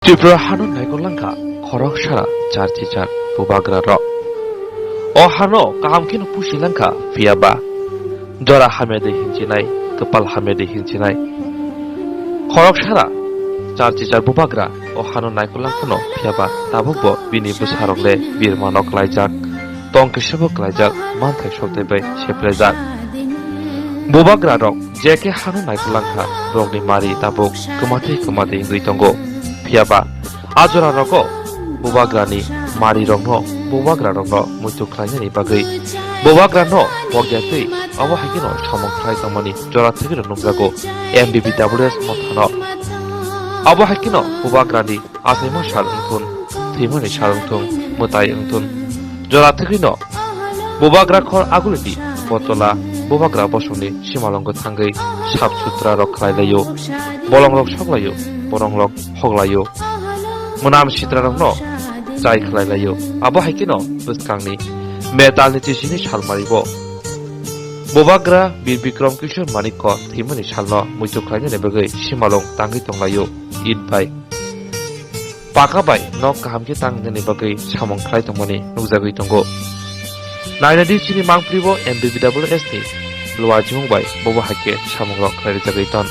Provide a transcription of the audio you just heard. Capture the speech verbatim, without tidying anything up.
Tripura hano naikolangkha khorok sara charchichar bubagra rok. O hano kaham kheno pusi langkha, phiya ba jora hamya de hinchinai, kwpal hamya de hinchinai. Khorok sara charchichar bubagra o hano naikolangkhano, phiya ba tabuk bo bini bwsarok le birmano klaijak, tong kisa bo klaijak, manthai sokthai bai seplejak. Bubagra rok je khe hano naikolangkha, rokni mari tabuk kwmatwi kwmatwi wngwi tongo. Phiya ba a jora rogo bubagrani mari rokno bubagra rokno muitu khlainani bagwi bubagra no pokya twi abo hai kheno samung khlai tongmani jora thwgwi rok nukjago M B B W S mothano. Abo hai kheno bubagrani achaima sal wngthun, thwimani sal wngthun, mwtai wngthun, jora thwgwino bubagra khor agulidi botola bubagra bosongni simalongo thangwi sap sutra rok khlai laio, bolong rok sok laio, borong rok hok laio, mwnam sitra rokno chai khlai laio. Abo hai kheno bwskangni metalni chisini salmari bo bubagra Bir Bikram Kishore Manik ko thwimani salno muitu khlainani bagwi simalong tangwi tonglaio. It bai paka bai nok kaham khe tangnani bagwi samung khlai tongmani nukjagwi tongo. Nainadi chini mangpli bo M B B W S ni luajimung bai bobo hai khe samung rok khlai rijagwi ton.